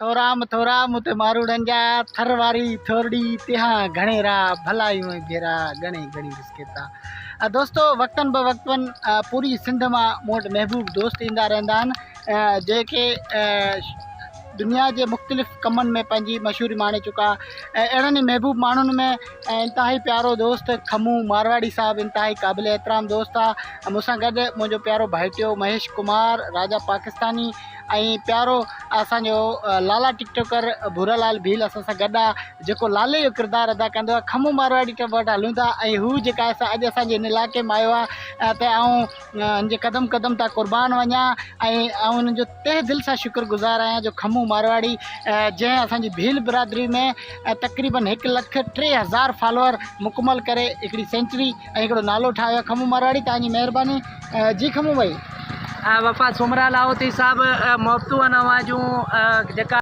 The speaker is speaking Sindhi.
ٿورا م ٿورا مون تي ماروئڙن جا، ٿر واري ٿورڙي تنهان گهڻيرا، ڀلايون ۽ ڀيرا ڳڻي ڳڻي رسڪيتا. دوستو وقتن به وقتن پوري سنڌ مان مون وٽ محبوب دوست ايندا رهندا آهن جيڪي دنيا جي مختلف ڪمن ۾ پنهنجي مشهوري ماڻي چڪا ۽ اهڙن ئي محبوب ماڻهن ۾ انتهائي پيارو دوست کمون مارواڙي صاحب انتهائي قابل احترام دوست آ مون سان گڏ منهنجو پيارو ڀائٽيو مهيش ڪمار راجا پاڪستاني ۽ پيارو اسان جو لالا ٽڪ ٽاڪر ڀورا لال ڀيل اسان سان گڏ آ جيڪو لالي جو ڪردار ادا ڪندو آ کمون مارواڙي ٽب وٽ هلون ٿا ۽ هو جيڪا آهي سا اڄ اسان جي هن علائقي ۾ آيو آ ته آئون هن جي قدم قدم تان قربان وڃان ۽ آئون هن جو تهه دل سان شڪر گذار آهيان جو کمون مارواڙي جنهن اسان جي ڀيل برادري ۾ تقريبن هڪ لک 3000 فالوور مڪمل ڪري هڪڙي سينچري ۽ هڪڙو نالو ٺاهيو آ کمون مارواڙي توهان جي مهرباني جي کمون ڀائي. وفا سومرا لاهوتي صاحب محبتون آهن اوهان جون جيڪا.